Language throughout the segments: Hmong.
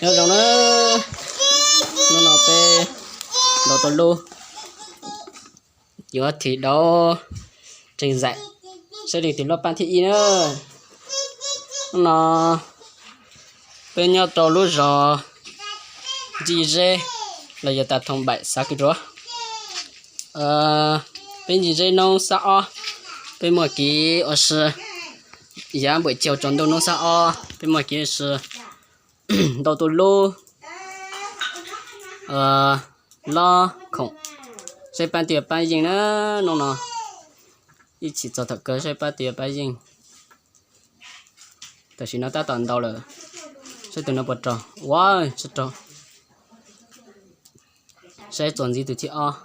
Nyob zoo na, hnub no peb ntaus tau lub, yuav thim dau tseem zaim, saib leej twg loj pab thib ib na. Hnub no peb nyob rau lub zos Ncig Zeb los yog tas Thoo Npaim xav kws rua. Peb Ncig Zeb noob xab ob, peb muaj kev ua si, yav npuam caug tsaus ntuj noob xab ob peb muaj kev ua si ntaus tau lub lob khoom, saib pab twg yuav pab yeej na. Hnub no ib chim txog thaum kawg saib pab twg yuav pab yeej. Tam sim no tab tom ntaus lawm, saib tus no puas raug. Ua, tsis raug. Saib txuas ntxiv tus thib ob.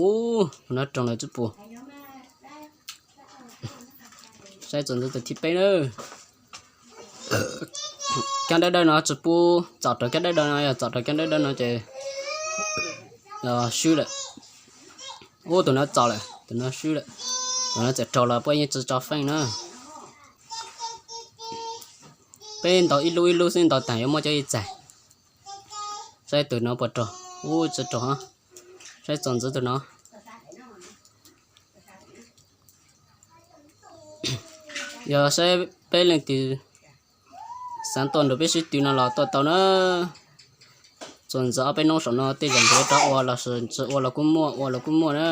Ub, tus no raug lawm tsis pus. Saib txuas ntxiv tus thib peb na. Kab dawb dawb no tsis pub txom raug kab dawb dawb no, yog txom raug kab dawb dawb no ces swb lawm. Ub, tus no txom lawm, tus no swb lawm. Tus no txawm raug los puab yeej tsis tso feej na. Peb ntaus ib lub ib lub xwb, ntaus tas yuav muaj cov ib txais. Saib tus no puas raug. Ub, tsis raug. Saib txuas ntxiv tus no. Yog saib peb leej twg xav tuaj nrog peb sib tw no los tuaj tau na. Txuas ntxiv ob peb hnub saum no tej zaum nkawd rov ua los sis tsis ua los kuj muaj, ua los kuj muaj na.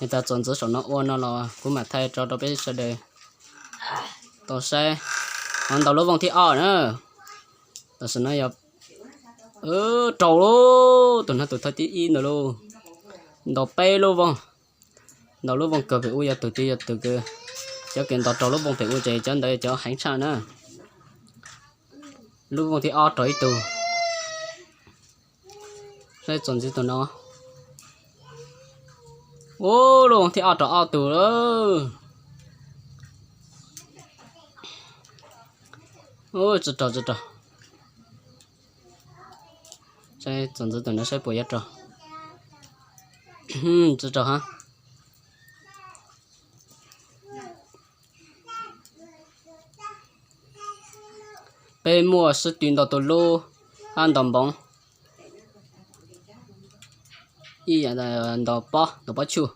Yog tas txuas ntxiv saum no ua no los kuv mam thaij tso rau peb sawv daws tau saib. Ho ntaus lub vooj thib ob na. Tam sim no yog raug lauj, tus no tus thawj thib ib ntawd lauj. Ntaus peb lub vooj, ntaus lub vooj kawg pem ub, yog tus twg yog tus kawg, cov kawg ntaus raug lub vooj pem ub ces cov ntawd cov heev tshaj na. Lub vooj thib ob raug ib tug. Saib txuas ntxiv tus no. Ub, lub vooj thib ob raug ob tug lawm. Ub, tsis raug, tsis raug. Saib txuas ntxiv tus no saib puas yuav raug. Tsis raug hab. Peb muaj sib tw ntaus tus lub, hab ntaus npoov, ib yam ntaus pob, ntaus pob tshuaj,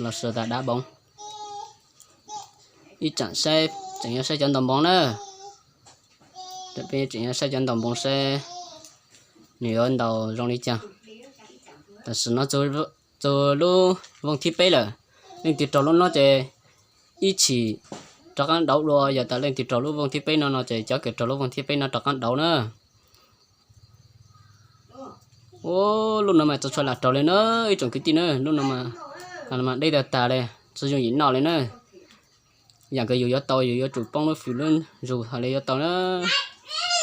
los sis tas dav npoov. Ib tsam saib tseem yuav saib cov ntaus npoov na. Peb tseem yuav saib cov ntaus npoov saib nws yuav ntaus zoo li cas. Tam sim no txug lub vooj thib peb lawm. Leej twg raug lub no ces ib chim rov qab dauv dua, yog tas leej twg raug lub vooj thib peb no no ces cov kws raug lub vooj thib peb no rov qab dauv na. Ub, lub no mas tsis tshua lam raug li na, ib tsoom kwv tij na, lub no mas deb tag tag li, tsis yooj yim noj li na. Yam kws yus yuav tau yus yuav tsum poob lub fws lub zug hos li yuav tau na.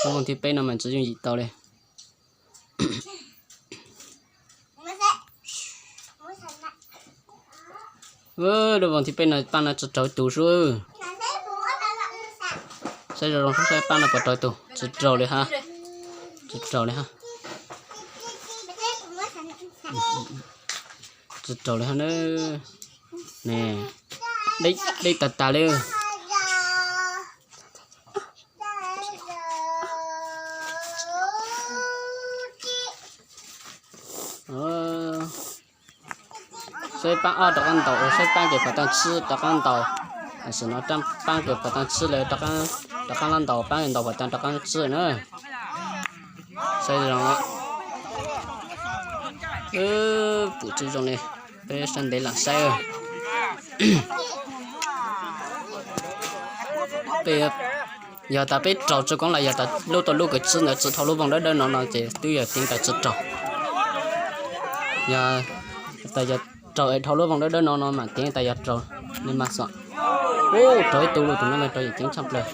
Lub vooj thib peb no mas tsis yooj yim tau li. Lub vooj thib peb no paj no tsis raug tus sub. Saib zoo zoo sub saib paj no puas raug tus, tsis raug li hab. Tsis raug li hab. Tsis raug li hab na. Ne, deb tag tag li. Saib pab ob rov qab ntaus, saib pab kws pov tag tsib rov qab ntaus. Tam sim no pab kws pov tag tsib lawm, rov qab los ntaus pab ntaus pov tag rov qab tsib na. Saib zoo, pum tsis zoo li, peb sab ntev lam saib. Yog tas peb raug tsis koob los yog tas lub tau lub kws tsib ntawd tsis dhau lub vooj dawb dawb no no ces twb yog teev tas tsis raug. Yog tas yog raug es dhau lub vooj dawb dawb no no mam teev tas yog raug li mas xwb. Ub, raug ib tug lawm, tus no mas raug yam ceev tshaj plaws.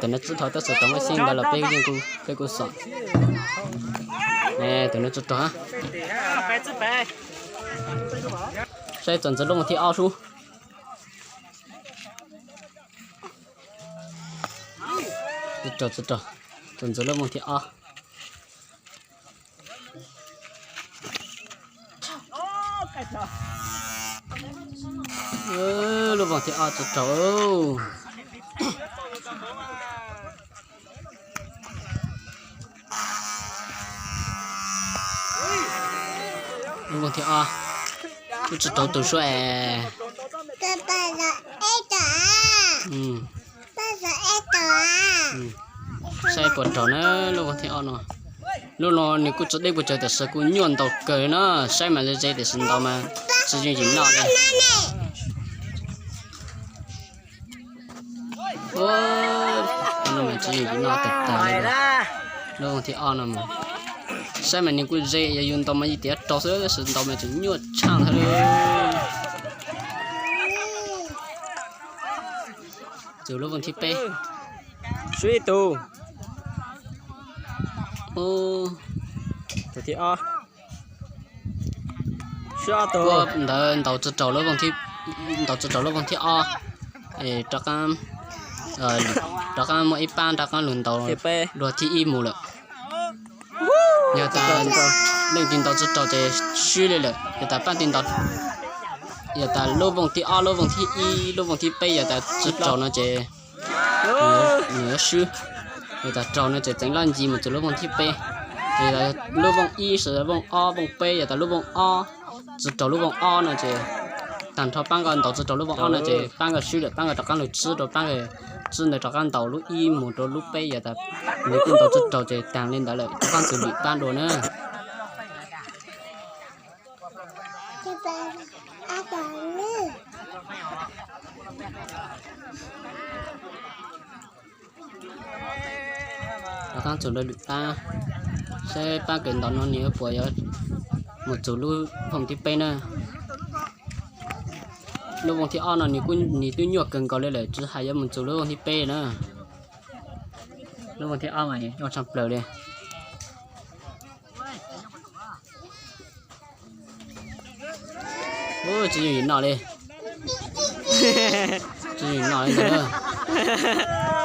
Tus no tsib dhau tab sis tau muab xyeeb ntawd los peb yeej, peb kuj xom. Tus no tsib raug. Saib txuas ntxiv lub vooj thib ob sub. Tsib raug, tsib raug. Txuas ntxiv lub vooj thib ob. Lub voog thib ob tsi raug. Lub voog thib ob, lub tsi raug tus suab es. Saib puas raug na, lub voog thib ob no. Lub no nws kuj tsi deb puas tsawg tiam sis kuj nyuaj ntaus kawg na, saib mas ze ze tiam sis ntaus mas tsi yooj yim noj li. Tsi yooj yim noj tag tag li. Lub voog thib ob no mas saib mas nws kuj ze, yog yus ntaus mas yeej tiav raug xwb tab sis ntaus mas tseem nyuaj tshaj thawj li. Txug lub voog thib peb. Swb ib tug. Tus thib ob. Swb ob tug. Ntawd ntaus tsi raug lub, ntaus tsi raug lub voog thib ob. Rov qab, rov qab muaj ib pab rov qab lug ntaus dua thib ib mus lawm. Yog tas leej twg ntaus tsi raug ces swb li lawm, yog tas pab twg ntaus, yog tas lub voog thib ob, lub voog thib ib, lub voog thib peb yog tas tsi raug no ces nws yuav swb. Yog tas raug no ces tseev laj nci mus txug lub voog thib peb. Yog tas lub voog ib, voog ob, voog peb, yog tas lub voog ob tsi raug lub voog ob no ces tag nrho pab nkawd ntaus tsi raug lub voog ob no ces pab nkawd swb lawm, pab nkawd rov qab lug tswb rau pab nkawd tswb ntawd rov qab ntaus lub ib mus rau lub peb, yog tas nws kuj ntaus tsi raug ces tag li ntawd lawm, rov qab txug lwm pab dua na. Rov qab txug lwm pab, saib pab kawg ntaus no nws yuav puas yuav mus txug lub voog thib peb na. Lub voog thib ob no nws twb nyuaj kawg nkaus li lawm tsis hais yuav mus txug lub voog thib peb na. Lub voog thib ob mas nyuaj tshaj plaws li. Tsis yooj yim noj li. Tsis yooj yim noj li ntag.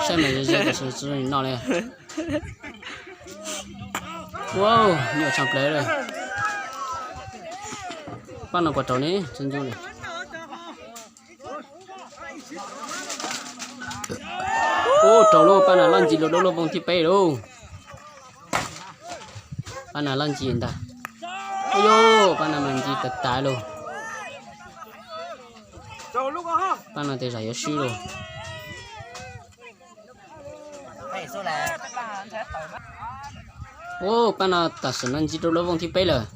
Saib mas ze ze tab sis tsis yooj yim noj li. Ua, nyuaj tshaj plaws li. Pab no puas raug ne, tsi ncu li. Ua, raug lauj, pab no laj nci lug dua lub voog thib peb lauj. Pab no laj nci ntag. Ua, pab no mas nci tag tag lauj. Pab no tej zag yuav swb lauj. Ua, pab no tam sim no nci rau lub voog thib peb lawm.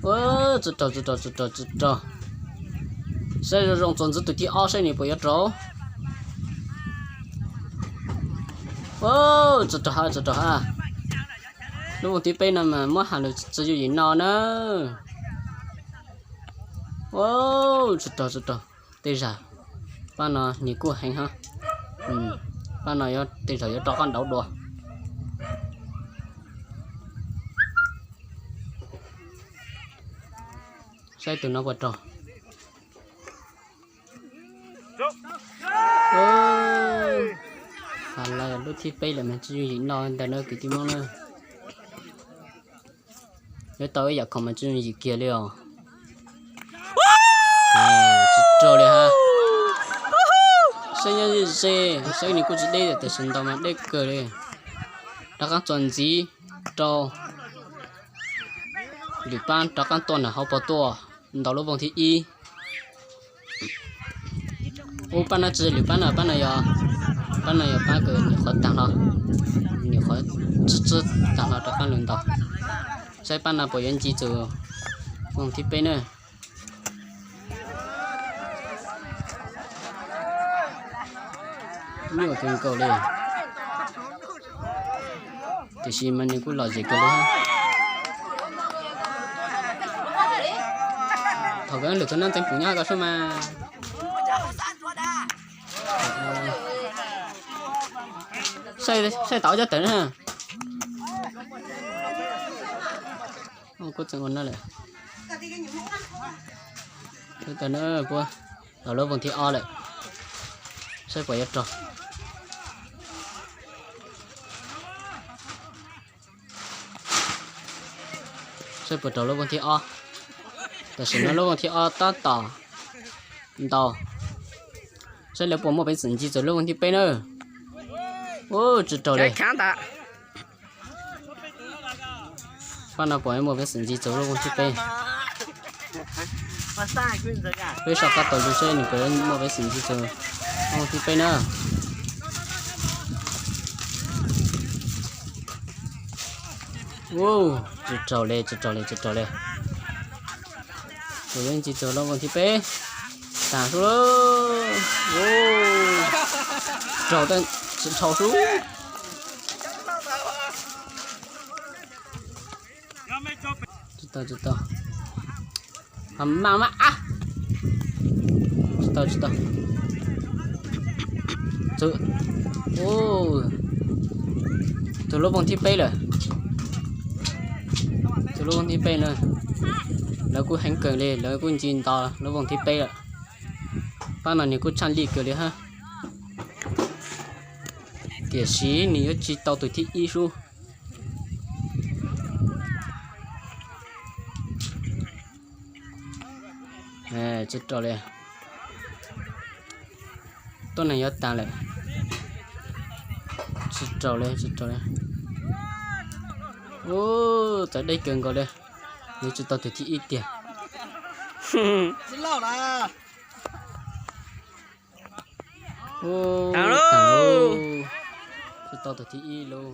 Ua, tsi raug, tsi raug, tsi raug, tsi raug. Saib zoo zoo txuas ntxiv tus thib ob saib nws puas yuav raug. Ua, tsi raug hab, tsi raug hab. Lub voog thib peb no mas muab has lawm tsis yooj yim no na. Ua, tsi raug, tsi raug. Tej zag pab no nws kuj heev hab. Pab no tej zag yuav rov qab ntaus dua. Saib tus no puas raug. Has lawm lub thib peb lawm mas tsis yooj yim no ntag na kwv tij Hmoob na. Yuav tau ib yam khoom mas tsis yooj yim kiag li os. Tsis raug li hab. Saib nyob ze ze, saib nws kuj tsis deb tiam sis ntaus mas deb kawg li. Rov qab txuas ntxiv rau lwm pab rov qab tuaj nram hauv paus tuaj ntaus lub voog thib ib. Ub, pab no tsis lwm pab no, pab no yog, pab no yog pab kws nyuam qhuav tag hlo, nyuam qhuav tswb tswb tag hlo rov qab lug ntaus. Saib pab no puas yuav nce txug voog thib peb na. Nyuaj kawg nkaus li. Tiam sis mas nws kuj lom zem kawg li. Thaum kawg lwm tus nab ntxeev pum nyob ko sub mas. Saib tau cov tawm na. Kuj tseem ua no lawm. Tawm na, puab los lub voog thib ob lawm. Saib puas yuav raug. Saib puas raug lub voog thib ob. Tam sim no lub voog thib ob tab tom Ntaus, saib lawv puas muaj peev xwm ncig txog lub voog thib peb na. Ub, tsis raug li. Pab no puas muaj peev xwm ncig txog lub voog thib peb. Peb soj qab taug lug saib nws puas muaj peev xwm ncig txog lub voog thib peb na. Ub, tsis raug li, tsis raug li, tsis raug li. Tus ncig txog lub voog thib peb. Tag sub lawm. Ub, raug, tsis raug sub. Tsis tau, tsis tau. Ho maj maj a. Tsis tau, tsis tau. Tus lub voog thib peb lawm. Tus lub voog thib peb na. Lawv kuj heev kawg li, lawv kuj ncig nto lub voog thib peb lawm. Pab mas nws kuj tshaj lij kawg li hab. Tiam sis nws yuav tsis tau tus thib ib sub. Tsis raug li. Tuab neeg yuav tag lawm. Tsis raug li, tsis raug li. Ub, txawv deb kawg nkaus li. Yuav tsis tau tus thib ib tiag. Ub, tsis tau tus thib ib lauj.